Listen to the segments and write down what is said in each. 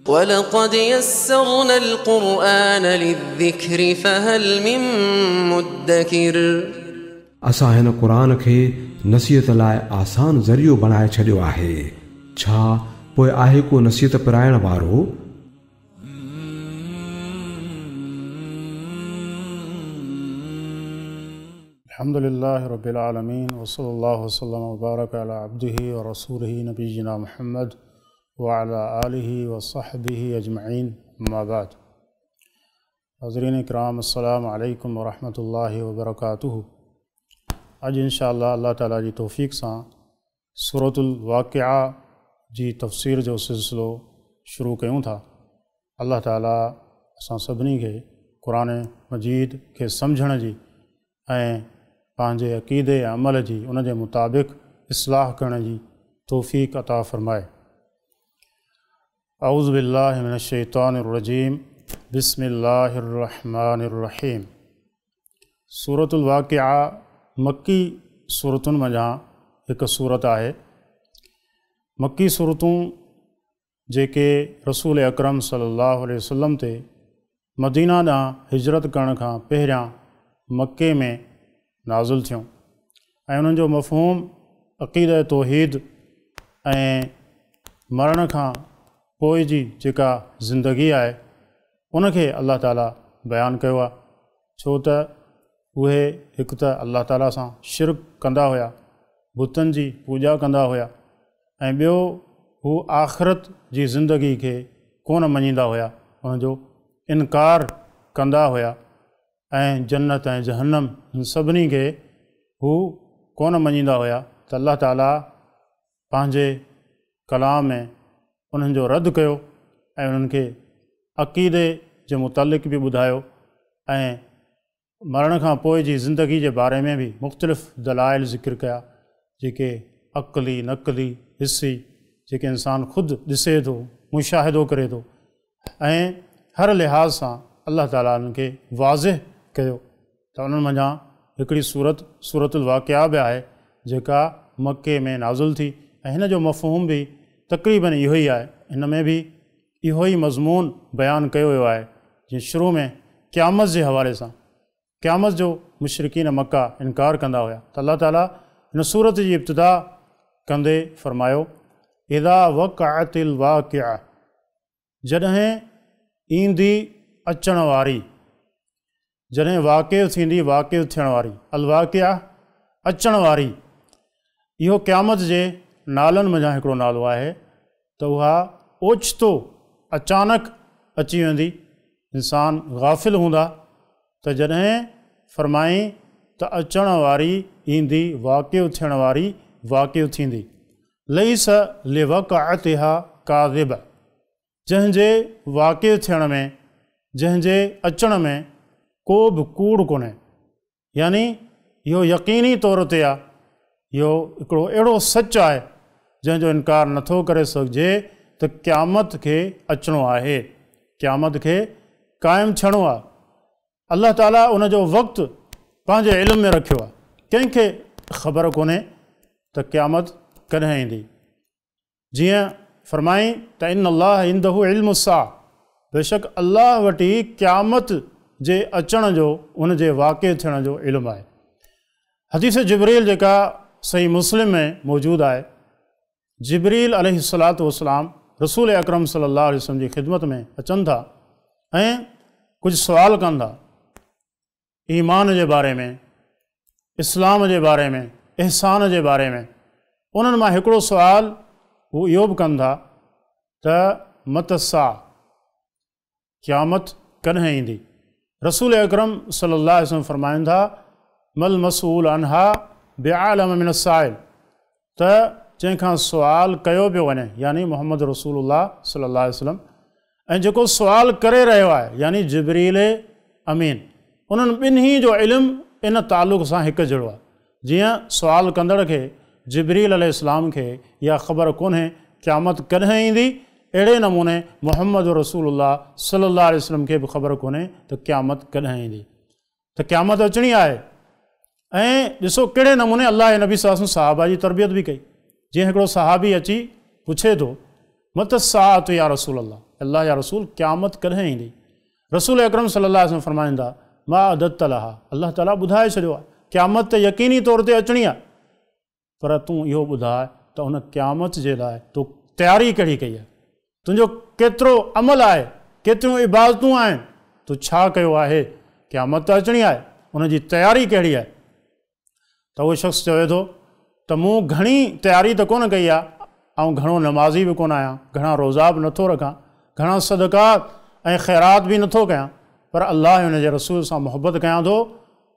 ولقد يسرنا القرآن للذكر فهل من مدكر. असां हिन क़ुर खे नसीहत लाइ आसान ज़रियो बणाए छॾियो आहे, छा पोइ आहे को नसीहत पराइण वारो? अल्हम्दुलिल्लाहि रब्बिल आलमीन वसल्लल्लाहु वसल्लम वबारक अला अब्दिही व रसूलिही नबीना मुहम्मद व अला आलिही व सहबिही अजमईन, अम्मा बाद। हाज़रीन इकराम, अस्सलामु अलैकुम व रहमतुल्लाहि व बरकातुहू। अॼु इंशाअल्लाह अल्लाह ताला जी तौफ़ीक़ सां सूरतुल वाक़िआ जी तफ़सीर जो सिलसिलो शुरू कयूं था। अल्लाह ताला असां सभिनी खे क़ुर मजीद खे सम्झण जी ऐं पंहिंजे अक़ीदे ऐं अमल जी उन जे मुताबिक़ इस्लाह करण जी तौफ़ीक़ अता फ़रमाए। अऊज़ु बिल्लाहि मिनश शैतानिर रजीम, बिस्मिल्लाहिर रहमानिर रहीम। सूरतुल वाक़िआ मक्की सूरतुनि मंझां हिकु सूरत आहे। मक्की सूरतूं जेके रसूल अकरम सल्लल्लाहु अलैहि वसल्लम ते मदीना ॾांहुं हिजरत करण खां पहिरियां मक्के में नाज़िल थियूं ऐं उन्हनि जो मफ़हूम अक़ीद तौहीद ऐं मरण खां पोइ जी जेका ज़िंदगी आहे उनखे अल्लाह ताला बयानु कयो आहे। छो त उहे हिकु त अल्लाह ताला सां शिरक कंदा हुया, बुतनि जी पूॼा कंदा हुया ऐं ॿियो हू आख़िरत जी ज़िंदगी खे कोन मञींदा हुया, उनजो इनकार कंदा हुया ऐं जन्नत ऐं जहन्नम इन सभिनी खे हू कोन मञींदा हुया। त अल्लाह ताला पंहिंजे कलाम में उन्हनि जो रद्द कयो ऐं उन्हनि खे अक़ीदे जे मुतालिक़ बि ॿुधायो ऐं मरण खां पोइ जी ज़िंदगी जे बारे में बि मुख़्तलिफ़ दलाइल ज़िक्र कया, जेके अक़ली, नक़ली, हिस्सी, जेके इंसान ख़ुदि ॾिसे थो, मुशाहिदो करे थो ऐं हर लिहाज़ सां अल्लाह ताला उन्हनि खे वाज़िह कयो। त उन्हनि मंझां हिकिड़ी सूरत सूरतुल वाक़िआ बि आहे जेका मक्के में नाज़िल थी ऐं हिन जो मफ़हूम बि तक़रीबन इहो ई आहे। हिन में बि इहो ई मज़मून बयानु कयो वियो आहे, जीअं शुरू में क़यामत जे हवाले सां क़यामत जो मुशरिकीन मक्का इनकार कंदा हुया। त अल्लाह ताला हिन सूरत जी इब्तिदा कंदे फ़रमायो, इज़ा वक़अतिल वाक़िआ, जॾहिं ईंदी अचण वारी, जॾहिं वाक़िउ थींदी, वाक़िउ थियण वारी, अलवाक़िआ अचण वारी, इहो क़यामत जे नालनि मंझां हिकिड़ो नालो आहे। त उहा ओचितो अचानक अची वेंदी, इंसान गाफ़िल हूंदा। त जॾहिं फ़रमाई त अचण वारी ईंदी, वाक़िउ थियण वारी वाक़िउ थींदी। लैस लिवक़अतिहा काज़िब, जंहिंजे वाक़िउ थियण में, जंहिंजे अचण में को बि कूड़ कोन्हे, यानी इहो यकीनी तौर ते आहे, इहो हिकिड़ो अहिड़ो सच आहे जंहिंजो इनकार नथो करे सघिजे त क़यामत खे अचिणो आहे, क़यामत खे क़ाइमु थियणो आहे। अल्लाह ताला उनजो वक़्तु पंहिंजे इल्म में रखियो आहे, कंहिंखे ख़बर कोन्हे त क़यामत कॾहिं ईंदी। जीअं फ़रमाई त इन अल्लाह इंदहू इल्मु स्साअ, बेशक अल्लाह वटि ई क़यामत जे अचण जो, उन जे वाक़िउ थियण जो इल्मु आहे। हदीस जिब्रील जेका सही मुस्लिम में मौजूदु आहे, जिब्रील अलैहिस्सलातु वस्सलाम रसूल अकरम सल्लल्लाहु अलैहि वसल्लम जी ख़िदमत में अचनि था ऐं कुझु सुवाल कनि था ईमान जे बारे में, इस्लाम जे बारे में, एहसान जे बारे में। उन्हनि मां हिकिड़ो सुवाल हू इहो बि कनि था त मतस्सा, क़यामत कॾहिं ईंदी? रसूल अकरम सल्लल्लाहु अलैहि वसल्लम फ़रमाइनि था, मल मसूल अनहा बिआलम मिन अस्साइल, त जंहिंखां सुवाल कयो पियो वञे, यानी मोहम्मद रसूलुल्लाह सल्लल्लाहु अलैहि वसल्लम, ऐं जेको सुवाल करे रहियो आहे यानी जिब्रील अमीन, उन्हनि ॿिन्ही जो इल्मु इन तालुक़ सां हिकु जहिड़ो आहे। जीअं सुवाल कंदड़ खे जिब्रील अलैहिस्सलाम खे इहा ख़बर कोन्हे क़यामत कॾहिं ईंदी, अहिड़े नमूने मोहम्मद रसूलुल्लाह सल्लल्लाहु अलैहि वसल्लम खे बि ख़बर कोन्हे त क़यामत कॾहिं ईंदी। त क़यामत अचिणी आहे। ऐं ॾिसो कहिड़े नमूने अल्लाह जे नबी सल्लल्लाहु अलैहि वसल्लम सहाबा जी तरबियत बि कई। जीअं हिकिड़ो सहाबी अची पुछे थो, मत साअत या रसूल अल्लाह, الله جا رسول قيامت ڪڏهن ايندي؟ رسول اڪرم صلي الله عليه وسلم فرمائن ٿا، ما اعددت لها، الله تعاليٰ ٻڌائي ڇڏيو آهي، قيامت ته يقيني طور تي اچڻي آهي، پر تون اهو ٻڌاء ته ان قيامت جي لاء تو تياري ڪهڙي ڪئي آهي، تنهنجو ڪيترو عمل آهي، ڪيتريون عبادتون آهن، تو ڇا ڪيو آهي، قيامت ته اچڻي آهي، ان جي تياري ڪهڙي آهي؟ ته اهو شخص چوي ٿو ته مون گهڻي تياري ته ڪونه ڪئي آهي، آئون گهڻو نمازي به ڪونه آهيان، گهڻا روزا به نٿو رکان، گهڻا صدقات ۽ خيرات به نٿو ڪيان، پر الله ۽ ان جي رسول سان محبت ڪيان ٿو.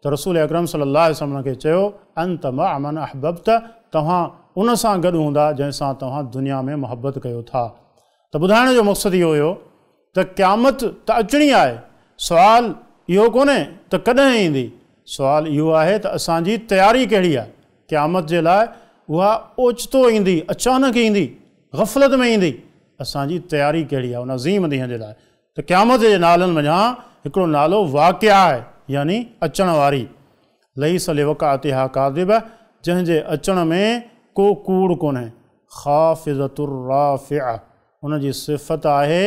ته رسول اڪرم صلي الله عليه وسلم ان کي چيو، انت مع من احببت، توهان ان سان گڏ هوندا جنهن سان توهان دنيا ۾ محبت ڪيو ٿا. ته ٻڌائڻ جو مقصد اهو هيو ته قيامت ته اچڻي آهي، سوال اهو ڪونهي ته ڪڏهن ايندي، سوال اهو آهي ته اسان جي تياري ڪهڙي آهي، قيامت جي لاء اها اوچتو ايندي، اچانڪ ايندي، غفلت ۾ ايندي، اسان جي تياري ڪهڙي آهي ان عظيم ڏينهن جي لاء. ته قيامت جي نالن منجهان هڪڙو نالو واقعه آهي، يعني اچڻ واري، ليس لوقعتها ڪاذبة، جنهن جي اچڻ ۾ ڪو ڪوڙ ڪونهي، خافضة رافعة، ان جي صفت آهي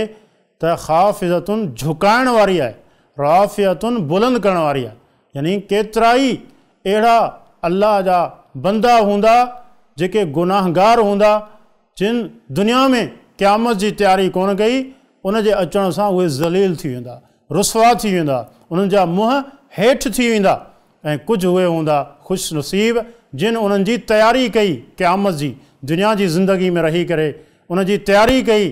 ته خافضة جهڪائڻ واري آهي، رافعة بلند ڪرڻ واري آهي، يعني ڪيترائي اهڙا الله جا بندا هوندا جيڪي گناهگار هوندا، جن دنيا ۾ قيامت جي تياري ڪونه ڪئي، ان جي اچڻ سان اهي ذليل ٿي ويندا، رسوا ٿي ويندا، انهن جا منهن هيٺ ٿي ويندا ۽ ڪجهه اهي هوندا خوش نصيب جن انهن جي تياري ڪئي قيامت جي، دنيا جي زندگي ۾ رهي ڪري ان جي تياري ڪئي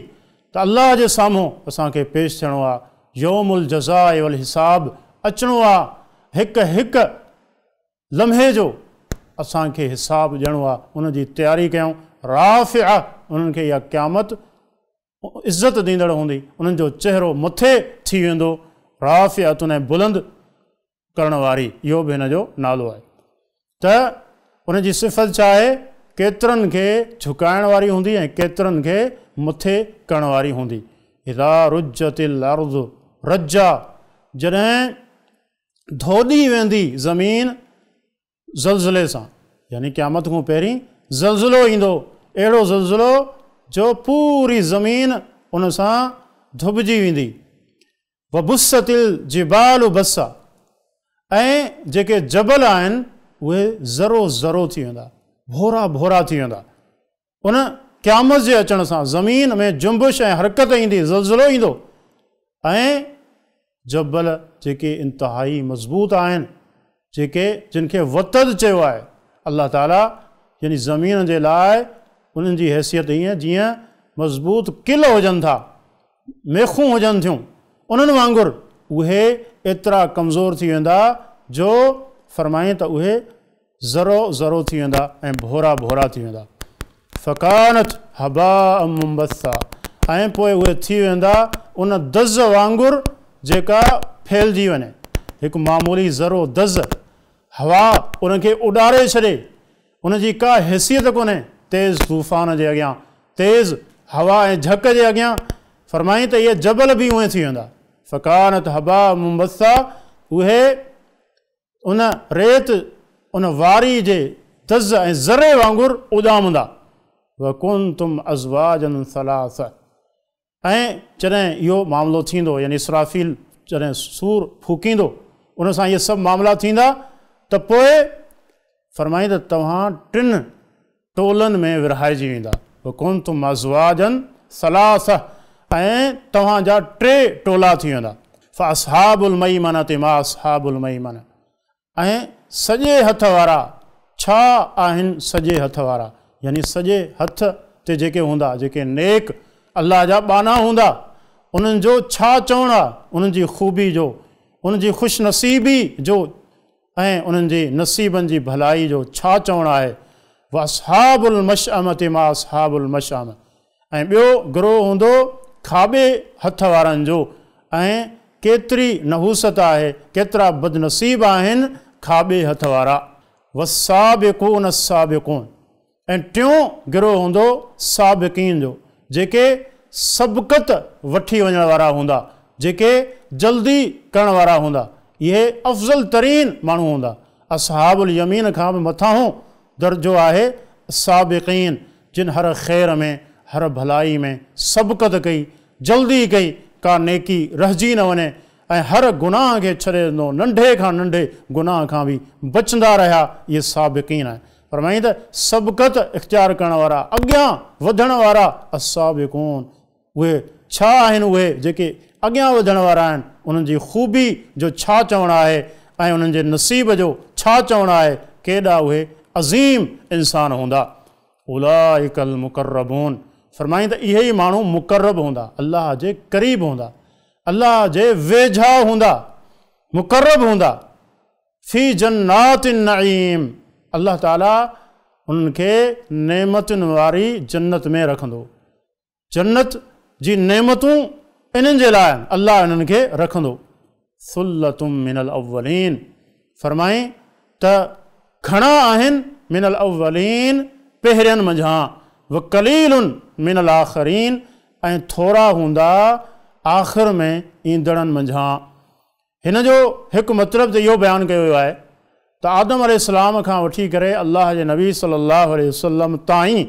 ته الله جي سامهون اسان کي پيش ٿيڻو آ، يوم الجزاء والحساب اچڻو آ، هڪ هڪ لمحي جو اسان کي حساب ڏيڻو آ، ان جي تياري ڪيون، رافعه انهن کي اها قيامت عزت ڏيندڙ هوندي، انهن جو چهرو مٿي ٿي ويندو، رافعة ۽ بلند ڪرڻ واري، اهو به هن جو نالو آهي. ته ان جي صفت ڇا آهي؟ ڪيترن کي جهڪائڻ واري هوندي ۽ ڪيترن کي مٿي ڪرڻ واري هوندي. اذا رجت الارض رجا جڏهن ڌوڏي ويندي زمين زلزلي سان، يعني قيامت کان پهرين زلزلو ايندو، اهڙو زلزلو جو پوري زمين ان سان ڌوپجي ويندي. وبست الجبال بسا ۽ جيڪي جبل آهن اهي ذرو ذرو ٿي ويندا، ڀورا ڀورا ٿي ويندا. ان قيامت جي اچڻ سان زمين ۾ جنبش ۽ حرڪت ايندي، زلزلو ايندو ۽ جبل جيڪي انتهائي مضبوط آهن، جيڪي جن کي وتد چيو آهي الله تعاليٰ، يعني زمين جي لاء انهن جي حيثيت ائين جيئن مضبوط ڪل هجن ٿا، ميخون هجن ٿيون، انهن وانگر اهي ايترا ڪمزور ٿي ويندا جو فرمائين ته اهي ذرو ذرو ٿي ويندا ۽ ڀورا ڀورا ٿي ويندا. فڪانت هباء منبثا ۽ پوء اهي ٿي ويندا ان دز وانگر جيڪا ڦهلجي وڃي. هڪ معمولي ذرو دز، هوا ان کي اڏاري ڇڏي، ان جي ڪا حيثيت ڪونهي، تيز طوفان جي اڳيان، تيز هوا ۽ جهڪ جي اڳيان، فرمائين ته اهي جبل به اونئين ٿي ويندا. فڪانت هباء منبثا اهي ان ريت ان واري جي دز ۽ ذري وانگر اڏامندا. وڪنتم ازواجا ثلاثه ۽ جڏهن اهو معاملو ٿيندو يعني اسرافيل جڏهن صور ڦوڪيندو ان سان اهي سڀ معاملا ٿيندا ته پوء فرمائين ته توهان ٽن ٽولن ۾ ورهائجي ويندا، وڪنتم ازواجا ثلاثه ۽ توهان جا ٽي ٽولا ٿي ويندا، فاصحاب الميمنة ما اصحاب الميمنة ۽ سڄي هٿ وارا ڇا آهن سڄي هٿ وارا يعني سڄي هٿ تي جيڪي هوندا جيڪي نيڪ الله جا ٻانها هوندا انهن جو ڇا چوڻ آ انهن جي خوبي جو انهن جي خوش نصيبي جو ۽ انهن جي نصيبن جي ڀلائي جو ڇا چوڻ آهي واصحاب المشأمة ما اصحاب المشأمة ۽ ٻيو گروهه هوندو کاٻي هٿ وارن جو ۽ ڪيتري نحوست آهي، ڪيترا بدنصيب آهن کاٻي هٿ وارا. والسابقون السابقون ۽ ٽيون گروهه هوندو سابقين جو، جيڪي سبقت وٺي وڃڻ وارا هوندا، جيڪي جلدي ڪرڻ وارا هوندا، اهي افضل ترين ماڻهو هوندا، اصحاب اليمين کان به مٿاهون درجو آهي سابقين، جن هر خير ۾، هر ڀلائي ۾ سبقت ڪئي، جلدي ڪئي، ڪا نيڪي رهجي نه وڃي ۽ هر گناهه کي ڇڏي ڏنو، ننڍي کان ننڍي گناهه کان به بچندا رهيا، اهي سابقين آهن. فرمائين ته سبقت اختيار ڪرڻ وارا، اڳيان وڌڻ وارا، السابقون، اهي ڇا آهن؟ اهي جيڪي اڳيان وڌڻ وارا آهن، انهن جي خوبي جو ڇا چوڻ آهي ۽ انهن جي نصيب جو ڇا چوڻ آهي، ڪيڏا اهي عظيم انسان هوندا. اولئک المقربون، فرمائين ته اهي ئي ماڻهو مقرب هوندا، الله جي قريب هوندا، الله جي ويجها هوندا، مقرب هوندا. في جنات النعيم، الله تعالي انهن کي نعمتن واري جنت ۾ رکندو. جنت جي نعمتون انهن جي لاء آهن، الله انهن کي رکندو. ثلة من الاولين، فرمائين ته گهڻا آهن من الاولين پهرين منجهان، وقليل من الاخرين ۽ ٿورا هوندا آخر ۾ ايندڙن منجهان. هن جو هڪ مطلب ته اهو بيان ڪيو ويو آهي ته آدم عليه السلام کان وٺي ڪري الله جي نبي صلي الله عليه وسلم تائين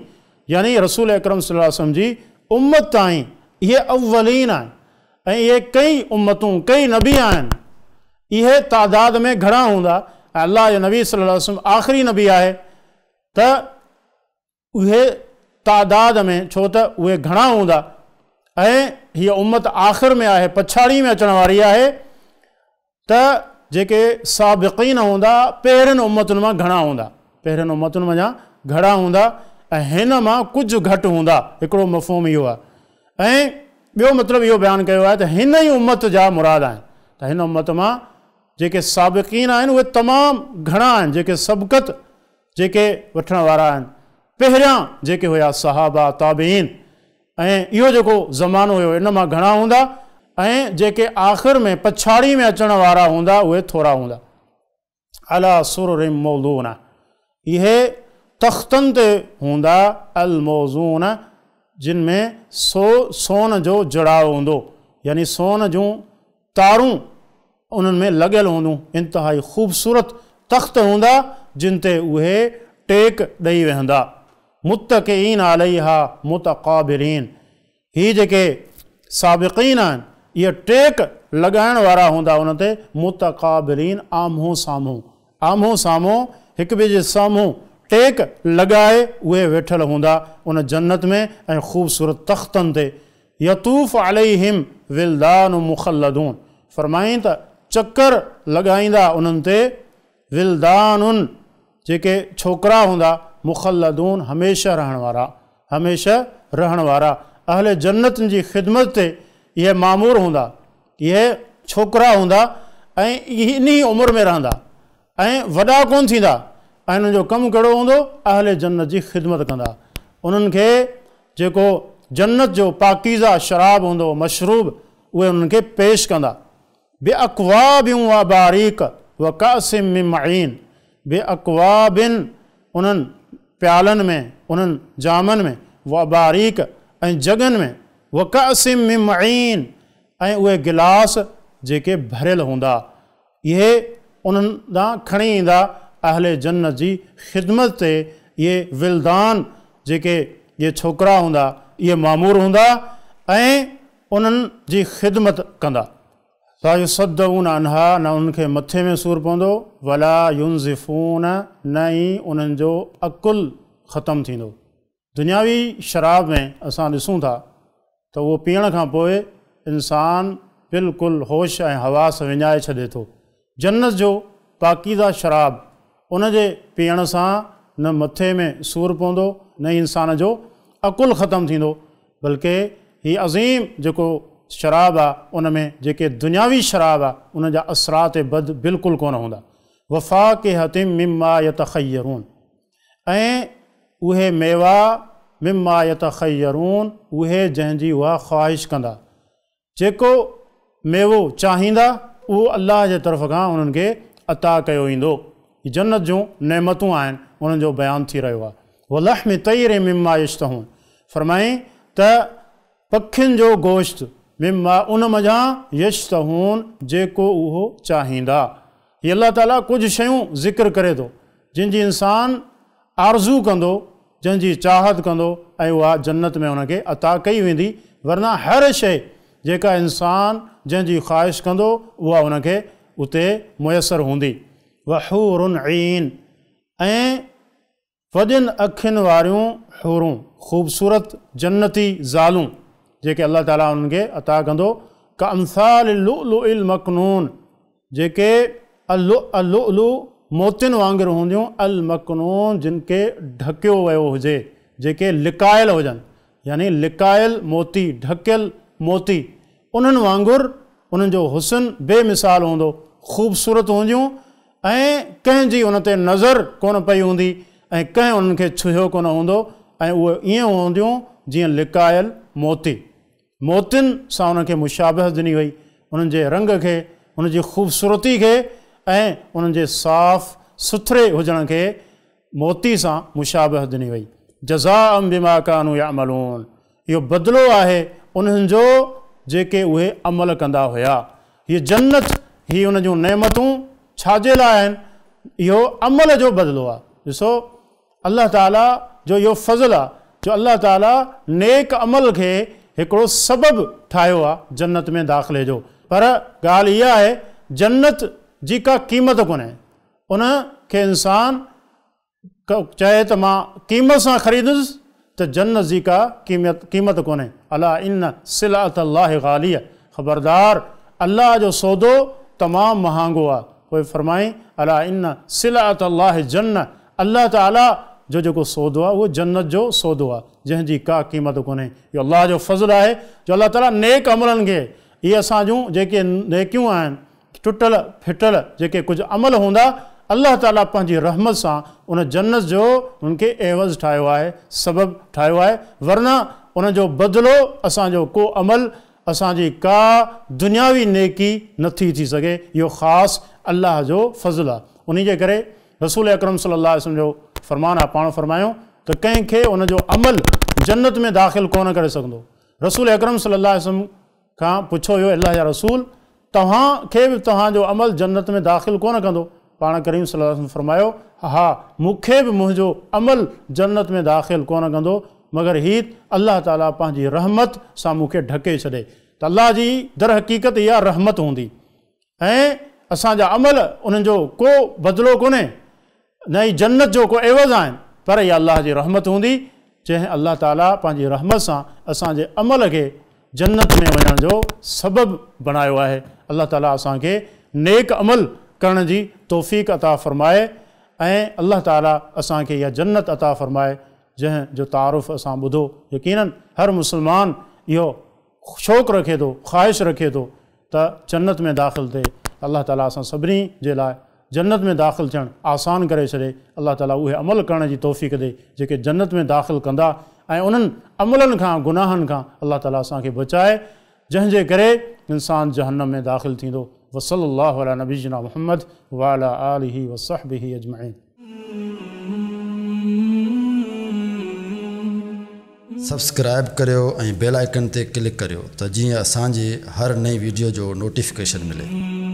يعني رسول اڪرم صلي الله عليه وسلم جي امت تائين اهي اولين آهن ۽ اهي ڪئي امتون ڪئي نبي آهن، اهي تعداد ۾ گهڻا هوندا ۽ الله جو نبي صلي الله عليه وسلم آخري نبي آهي ته اهي تعداد ۾ ڇو ته اهي گهڻا هوندا ۽ هيء امت آخر ۾ آهي، پڇاڙي ۾ اچڻ واري آهي ته جيڪي سابقين هوندا پهرين امتن مان گهڻا هوندا، پهرين امتن منجهان گهڻا هوندا ۽ هن مان ڪجهه گهٽ هوندا، هڪڙو مفهوم اهو آهي ۽ ٻيو مطلب اهو بيان ڪيو آهي ته هن ئي امت جا مراد آهن ته هن امت مان جيڪي سابقين آهن اهي تمام گهڻا آهن، جيڪي سبقت جيڪي وٺڻ وارا آهن، پهريان جيڪي هيا صحابه، تابعين ۽ اهو جيڪو زمانو هيو ان مان گهڻا هوندا ۽ جيڪي آخر ۾ پڇاڙي ۾ اچڻ وارا هوندا اهي ٿورا هوندا. علي سرر موضونه اهي تختن تي هوندا، الموضونه جن ۾ سو سون جو جڙاء هوندو يعني سون جون تارون انهن ۾ لڳل هونديون، انتهائي خوبصورت تخت هوندا جن تي اهي ٽيڪ ڏئي ويهندا. متڪئين عليها متقابلين هي جيڪي سابقين آهن اهي ٽيڪ لڳائڻ وارا هوندا ان تي، متقابلين آمهون سامهون، آمهون سامهون هڪ ٻئي جي سامهون ٽيڪ لڳائي اهي ويٺل هوندا ان جنت ۾ ۽ خوبصورت تختن تي. يطوف عليهم ولدان مخلدون فرمائين ته چڪر لڳائيندا انهن تي ولدان جيڪي ڇوڪرا هوندا مخلدون هميشه رهڻ وارا، هميشه رهڻ وارا، اهل جنت جي خدمت تي اهي مامور هوندا، اهي ڇوڪرا هوندا ۽ انهي عمر ۾ رهندا ۽ وڏا ڪونه ٿيندا ۽ انهن جو ڪم ڪهڙو هوندو؟ اهل جنت جي خدمت ڪندا. انهن کي جيڪو جنت جو پاڪيزه شراب هوندو، مشروب، اهي انهن کي پيش ڪندا. باڪواب واباريق وڪاس من معين باڪواب انهن پيالن ۾، انهن جامن ۾، واباريق ۽ جڳن ۾، وڪاس من معين ۽ اهي گلاس جيڪي ڀريل هوندا. اهي انهن ڏانهن کڻي ايندا، اهل جنت جي خدمت تي اهي ولدان جيڪي اهي ڇوڪرا هوندا اهي مامور هوندا ۽ انهن جي خدمت ڪندا. لا يصدعون عنها نه انهن کي مٿي ۾ سور پوندو، ولا ينزفون نه ئي انهن جو عقل ختم ٿيندو. دنياوي شراب ۾ اسان ڏسون ٿا ته اهو پيئڻ کان پوء انسان بلڪل هوش ۽ حواس وڃائي ڇڏي ٿو. جنت جو پاڪيزه شراب ان جي پيئڻ سان نه مٿي ۾ سور پوندو نه ئي انسان جو عقل ختم ٿيندو بلڪه هي عظيم جيڪو شراب آ ان ۾ جيڪي دنياوي شراب آ ان جا اثرات بد بلڪل ڪونه هوندا. وفاڪهة مما يتخيرون ۽ اهي ميوا مما يتخيرون اهي جنهن جي اها خواهش ڪندا، جيڪو ميوو چاهيندا اهو الله جي طرف کان انهن کي عطا ڪيو ويندو. هي جنت جون نعمتون آهن انهن جو بيان ٿي رهيو آهي. ولحم طير مما يشتهون فرمائين ته پکين جو گوشت مما ان منجهان يشتهون جيڪو اهو چاهيندا. هي الله تعاليٰ ڪجهه شيون ذڪر ڪري ٿو جن جي انسان آرزو ڪندو، جنهن جي چاهت ڪندو ۽ اها جنت ۾ ان کي عطا ڪئي ويندي. ورنه هر شيء جيڪا انسان جنهن جي خواهش ڪندو اها ان کي اتي ميسر هوندي. وحور عين ۽ وڏين اکين واريون حورون، خوبصورت جنتي زالون، جيڪي الله تعاليٰ انهن کي عطا ڪندو، ڪامثال اللؤلؤ المڪنون، جيڪي اللؤلؤ موتين وانگر هونديون، المڪنون جن کي ڍڪيو ويو هجي، جيڪي لڪايل هجن، يعني لڪايل موتي، ڍڪيل موتي، انهن وانگر انهن جو حسن بي مثال هوندو، خوبصورت هونديون ۽ ڪنهن جي ان تي نظر ڪونه پئي هوندي ۽ ڪنهن انهن کي ڇهيو ڪونه هوندو ۽ اهي ائين هونديون جيئن لڪايل موتي. موتين سان انهن کي مشابهت ڏني وئي، انهن جي رنگ کي، انهن جي خوبصورتي کي ۽ انهن جي صاف سٿري هجڻ کي موتي سان مشابهت ڏني وئي. جزاء بما ڪانوا يعملون اهو بدلو آهي انهن جو جيڪي اهي عمل ڪندا هيا. هيء جنت، هي ان جون نعمتون ڇا جي لاء آهن؟ اهو عمل جو بدلو آهي. ڏسو الله تعاليٰ جو اهو فضل آهي جو الله تعاليٰ نيڪ عمل کي هڪڙو سبب ٺاهيو آهي جنت ۾ داخلي جو. پر ڳالهه اها آهي جنت جي ڪا قيمت ڪونهي. ان کي انسان چئي ته مان قيمت سان خريدندس ته جنت جي ڪا قيمت ڪونهي. الا ان سلعة الله غالية خبردار الله جو سودو تمام مهانگو آهي. پوء فرمائين الا ان سلعة الله الجنة الله تعاليٰ جو جيڪو سودو آهي اهو جنت جو سودو آهي جنهن جي ڪا قيمت ڪونهي. اهو الله جو فضل آهي جو الله تعاليٰ نيڪ عملن کي اهي اسان جون جيڪي نيڪيون آهن ٽٽل ڦٽل جيڪي ڪجهه عمل هوندا، الله تعاليٰ پنهنجي رحمت سان ان جنت جو انهن کي عيوض ٺاهيو آهي، سبب ٺاهيو آهي، ورنه ان جو بدلو اسان جو ڪو عمل، اسان جي ڪا دنياوي نيڪي نه ٿي ٿي سگهي، اهو خاص الله جو فضل آهي. انهي جي ڪري رسول اڪرم صلي الله عليه وسلم جو فرمان آهي، پاڻ فرمايو ته ڪنهن کي ان جو عمل جنت ۾ داخل ڪونه ڪري سگهندو. رسول اڪرم صلي الله عليه وسلم کان پڇيو ويو، الله جا رسول! توهان کي به توهان جو عمل جنت ۾ داخل ڪونه ڪندو؟ پاڻ ڪريم صلي الله عليه وسلم فرمايو، ها، مون کي به منهنجو عمل جنت ۾ داخل ڪونه ڪندو، مگر هي الله تعاليٰ پنهنجي رحمت سان مون کي ڍڪي ڇڏي ته الله جي درحقيقت اها رحمت هوندي ۽ اسان جا عمل انهن جو ڪو بدلو ڪونهي، نه ئي جنت جو ڪو عيوض آهن، پر اها الله جي رحمت هوندي، جنهن الله تعاليٰ پنهنجي رحمت سان اسان جي عمل کي جنت ۾ وڃڻ جو سبب بڻايو آهي. الله تعاليٰ اسان کي نيڪ عمل ڪرڻ جي توفيق عطا فرمائي ۽ الله تعاليٰ اسان کي اها جنت عطا فرمائي جنهن جو تعارف اسان ٻڌو. يقيناً هر مسلمان اهو شوق رکي ٿو، خواهش رکي ٿو ته جنت ۾ داخل ٿئي. الله تعاليٰ اسان سڀني جي لاء جنت ۾ داخل ٿيڻ آسان ڪري ڇڏي. الله تعاليٰ اهي عمل ڪرڻ جي توفيق ڏي جيڪي جنت ۾ داخل ڪندا ۽ انهن عملن کان، گناهن کان الله تعاليٰ اسان کي بچائي جنهن جي ڪري انسان جهنم ۾ داخل ٿيندو. وصلي الله علي نبينا محمد وعلي آله وصحبه اجمعين. سبسڪرائيب ڪريو ۽ بيل آئيڪن تي ڪلڪ ڪريو ته جيئن اسان جي هر نئين ويڊيو جو نوٽيفڪيشن ملي.